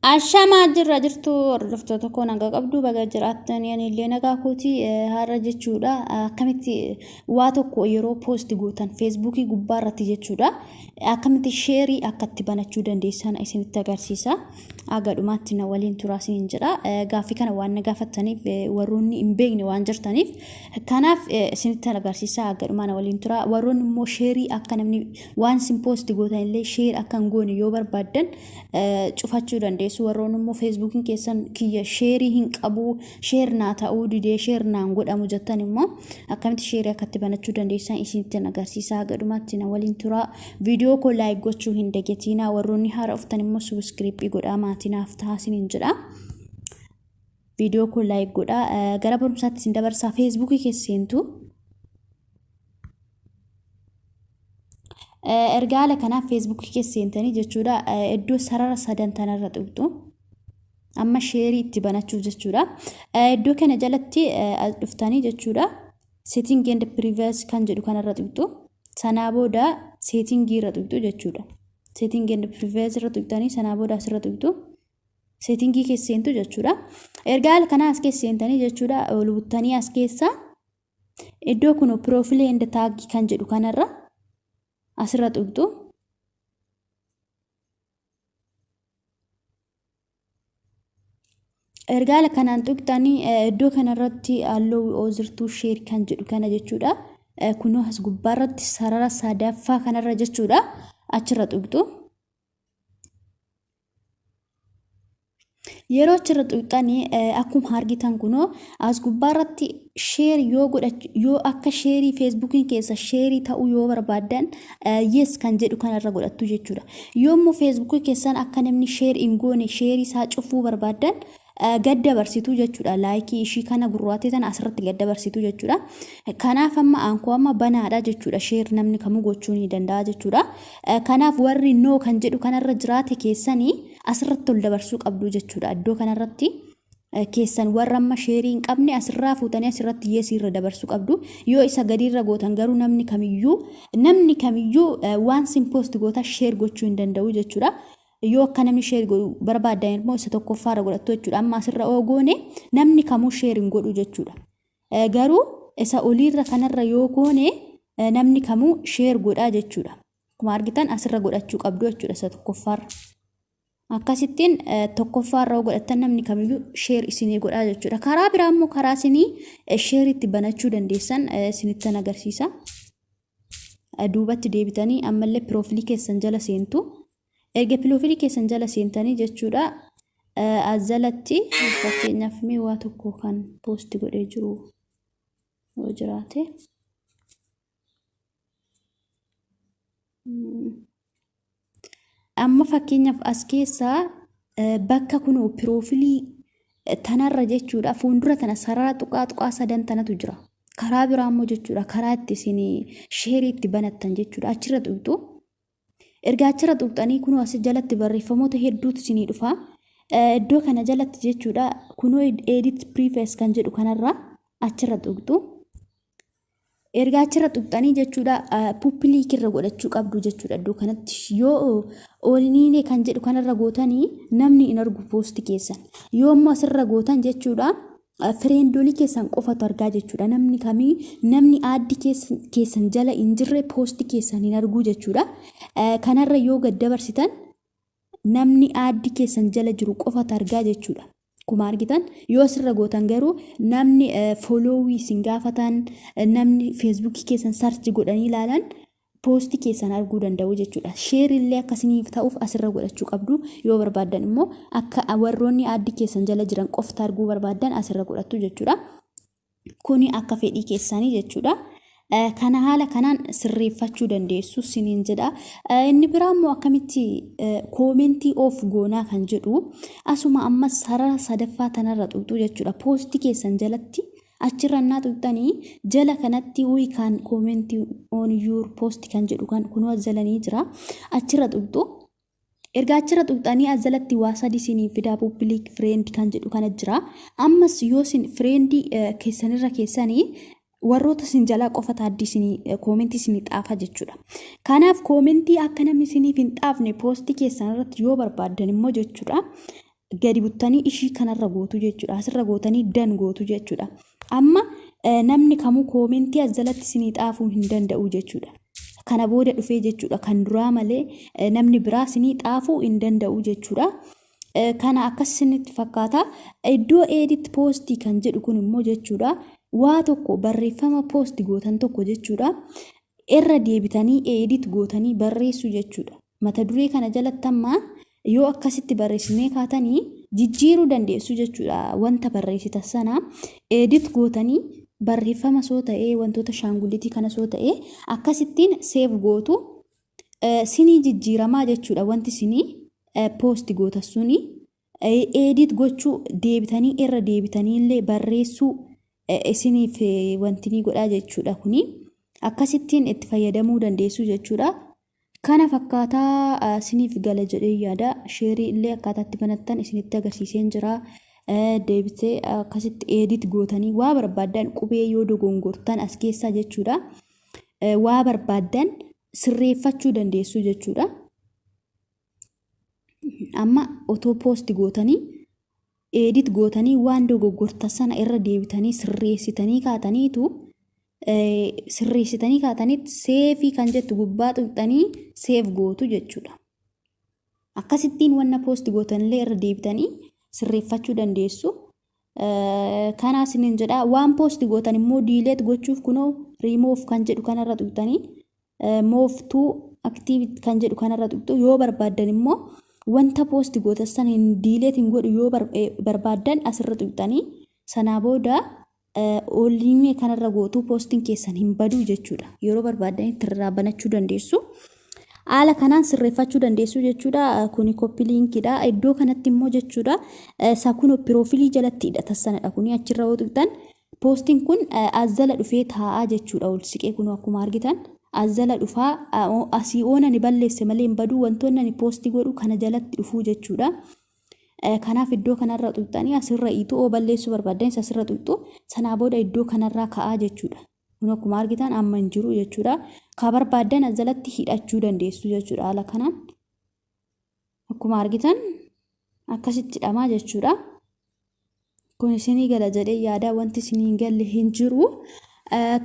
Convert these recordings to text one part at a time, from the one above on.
Ashamaa jirra jirtu hordoftoota koo, nagaa qabdu? Baga jiraattanii. Ani illee nagaa kooti. Har'a jechuudha, akkamitti waa tokko yeroo post gootan Feesbuukii gubbaa irratti jechuudha, akkamitti share akka itti banachuu dandeessan isinitti agarsiisa. Haga dhumaatti na waliin turaa isiniin jedha. Gaaffii kana waan na gaafattaniif, warroonni hin beekne waan jirtaniif, kanaaf isinitti agarsiisa. Haga dhumaa na waliin turaa. Warroonni immoo share akka namni waan isin post gootan illee share akka hin goone yoo barbaaddan cufachuu dandeessu. Warroonni immoo Feesbuukiin keessan kiyya share hin qabu, share naa ta'uu didee, share naan godhamu jettan immoo akkamitti share akka itti banachuu dandeessan isinitti agarsiisa. Haga dhumaatti na waliin turaa. Viidiyoo koo like gochuu hin dagatiinaa. Warroonni haara dhuftan immoo subscribe godhaa, maatii naaf ta'a isiniin jedha. Viidiyoo koo like godhaa. Gara barumsaatti isin dabarsaa. Feesbuukii keessa seentu. Erga haala kanaaf Feesbuukii keessa seentanii jechuudha, iddoo sarara sadan tanarra tuqxu. Amma share itti banachuuf jechuudha. Iddoo kana jalatti as dhuftanii jechuudha. Setting and privacy kan jedhu kanarra tuqxu. Sanaa booda setting irra tuqxu jechuudha. Setting and privacy irra tuqxanii sanaa booda asirra tuqxu. Setting keessa seentu jechuudha. Erga haala kanaa as keessa seentanii jechuudha, ol buttanii as keessa iddoo kun profile and tag kan jedhu kanarra asirra tuqxu. Erga haala kanaan tuqxanii iddoo kanarratti "allow others to share" kan jedhu kana jechuudha. Kunoo as gubbaarratti sarara sadaffaa kanarra jechuudha. Achirra tuqxu. Yeroo achirra tuqxanii akkuma argitan kunoo as gubbaarratti share yoo godhachuu, yoo akka share Feesbuukiin keessa share ta'uu yoo barbaaddan, "yes" kan jedhu kanarra godhattu jechuudha. Yoo immoo Feesbuukii keessan akka namni share hin goone, share isaa cufuu barbaaddan, gad dabarsitu jechuudha. Like ishii kana gurraattii tana asirratti gad dabarsitu jechuudha. Kanaaf amma aankoo amma banaadha jechuudha. Share namni kamuu gochuu ni danda'a jechuudha. Kanaaf warri "no" kan jedhu kanarra jiraate keessanii asirratti ol dabarsuu qabdu jechuudha. Iddoo kanarratti keessan warra amma share hin qabne asirraa fuutanii asirratti "yes" irra dabarsuu qabdu. Yoo isa gadiirra gootan garuu namni kamiyyuu waan sin post goota share gochuu hin danda'u jechuudha. Yoo akka namni share godhu barbaadan immoo isa tokkoffaarra godhattu jechuudha. Amma asirra oo goone namni kamuu share hin godhu jechuudha. Garuu isa oliirra kanarra yoo goone namni kamuu share godhaa jechuudha. Akkuma argitan asirra godhachuu qabdu jechuudha isa tokkoffaarra. Akkasittiin tokkoffaarra godhattan namni kamiyyuu share isinii godhaa jechuudha. Karaa biraa immoo karaa isinii share itti banachuu dandeessan isinittan agarsiisa. Duubatti deebitanii ammallee profile keessan jala seentu. Erga profile keessan jala seentanii jechuudha, as jalatti fakkeenyaaf mee waa tokko kan post godhee jiru yoo jiraate. Amma fakkeenyaaf as keessaa bakka kunoo profile tanarra jechuudha, fuuldura tana sarara tuqaa tuqaa sadan tanatu jira. Karaa biraa immoo jechuudha, karaa itti isin share itti banattan jechuudha, achirra tuqxu. Erga achirra tuqxanii kunoo as jalatti barreeffamoota hedduutu isinii dhufa. Iddoo kana jalatti jechuudha, kunoo "edit privacy" kan jedhu kanarra achirra tuqxu. Erga achirra tuqxanii jechuudha, public irra godhachuu qabdu jechuudha. Iddoo kanatti yoo "only me" kan jedhu kanarra gootanii namni hin argu post keessan. Yoo immoo asirra gootan jechuudha, friendolii keessan qofatu argaa jechuudha. Namni kamii, namni add keessan jala hin jirre post keessan hin arguu jechuudha. Kanarra yoo gad dabarsitan namni add keessan jala jiru qofatu argaa jechuudha. Akkuma argitan yoo asirra gootan garuu namni follow isin gaafatan, namni Feesbuukii keessan search godhanii ilaalan post keessan arguu danda'u jechuudha. Share illee akkasiniif ta'uuf asirra godhachuu qabdu. Yoo barbaaddan immoo akka warroonni add keessan jala jiran qofti arguu barbaaddan asirra godhattu jechuudha. Kuni akka fedhii keessanii jechuudha. Kana haala kanaan sirreeffachuu dandeessu siniin jedha. Inni biraa immoo akkamitti comment off goonaa kan jedhu asuma ammas sarara sadaffaa tanarra tuqxu jechuudha. Post keessan jalatti achirra innaa tuqxanii jala kanatti "who can comment on your post" kan jedhu kan kunoo as jalanii jira. Achirra tuqxu. Erga achirra tuqxanii as jalatti waa sadi isinii fidaa, public, friend kan jedhu kana jira. Ammas yoo isin friend keessanirra keessanii warroota isin jalaa qofa add isinii comment isinii xaafa jechuudha. Kanaaf comment akka namni isiniif hin xaafne post keessan irratti yoo barbaaddan immoo jechuudha. Gadi buttanii ishii kanarra gootu jechuudha. Asirra gootanii done gootu jechuudha. Amma namni kamuu koomentii as jalatti isinii xaafuu hin danda'u jechuudha. Kana booda dhufee jechuudha, kan duraa malee namni biraa isinii xaafuu hin danda'u jechuudha. Kana akkas isinitti fakkaata. Iddoo edit post kan jedhu kun immoo jechuudha. Waa tokko, barreeffama post gootan tokko jechuudha. Irra deebitanii edit gootanii barreessuu jechuudha. Mata duree kana jalatti amma yoo akkasitti barreessinee kaatanii jijjiiruu dandeessu jechuudha. Wanta barreessitan sana edit gootanii, barreeffama soo ta'ee, wantoota shaangulitii kana soo ta'ee, akkasittiin save gootu, sinii jijjiiramaa jechuudha. Wanti sinii post goota suni edit gochuu, deebitanii irra deebitanii illee barreessuu isiniif wanti ni godhaa jechuudha. Kuni akkasittiin itti fayyadamuu dandeessu jechuudha. Kana fakkaataa isiniif gala jedhee yaada. Share illee akkaataatti banattan isinitti agarsiiseen jira. Deebitee akkasitti edit gootanii waa barbaaddan, qubee yoo dogongortan as keessaa jechuudha. Waa barbaaddan sirreeffachuu dandeessu jechuudha. Amma otoo post gootanii edit gootanii waan dogoggortan sana irra deebitanii sirreessitanii kaataniitu, sirreessitanii kaatanitti save kan jettu gubbaa tuqxanii save gootu jechuudha. Akkasittiin wanna post gootanillee irra deebitanii sirreeffachuu dandeessu. Kanaa isiniin jedha. Waan post gootan immoo delete gochuuf kunoo riimoof kan jedhu kanarra tuqxanii, move to archive kan jedhu kanarra tuqxu. Yoo barbaaddan immoo wanta post gootan sana hin delete hin godhu yoo barbaaddan, asirra tuqxanii sanaa booda oollimee kanarra gootu, poostiin keessan hin baduu jechuudha. Yeroo barbaaddanitti irraa banachuu dandeessu. Haala kanaan sirreeffachuu dandeessu jechuudha. Kuni copy linkiidha. Iddoo kanatti immoo jechuudha. Isa kun profile jalatti hidhata sanadha. Kuni achirra yoo tuqxan poostiin kun as jala dhufee taa'aa jechuudha. Ol siqee kun akkuma argitan as jala dhufaa. Asii oona ni balleesse malee hin baduu, wantoonni ani post godhu kana jalatti dhufuu jechuudha. Kanaaf iddoo kanarra tuqxanii asirra hiitu. Oo balleessuu barbaaddanis asirra tuqxu, sanaa booda iddoo kanarraa ka'aa jechuudha. Kun akkuma argitan amma hin jiru jechuudha. Ka barbaaddan as jalatti hidhachuu dandeessu jechuudha haala kanaan. Akkuma argitan akkasitti hidhamaa jechuudha. Kun isinii gala jedhee yaada, wanti isinii hin galle hin jiru.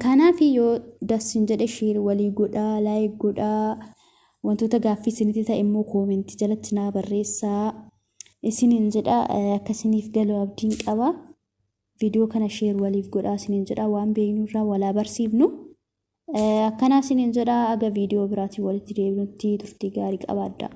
Kanaaf yoo dassin jedhe share walii godhaa, like godhaa. Wantoota gaaffii isinitti ta'e immoo koomentii jalatti naa barreessaa. Isiniin jedha, akka isiniif galu abdiin qaba. Viidiyoo kana share waliif godhaa isiniin jedha, waan beeknu irraa walaa barsiifnu. Akkanaa isiniin jedha, aga viidiyoo biraatiin walitti deebinutti turtii gaarii qabaadha.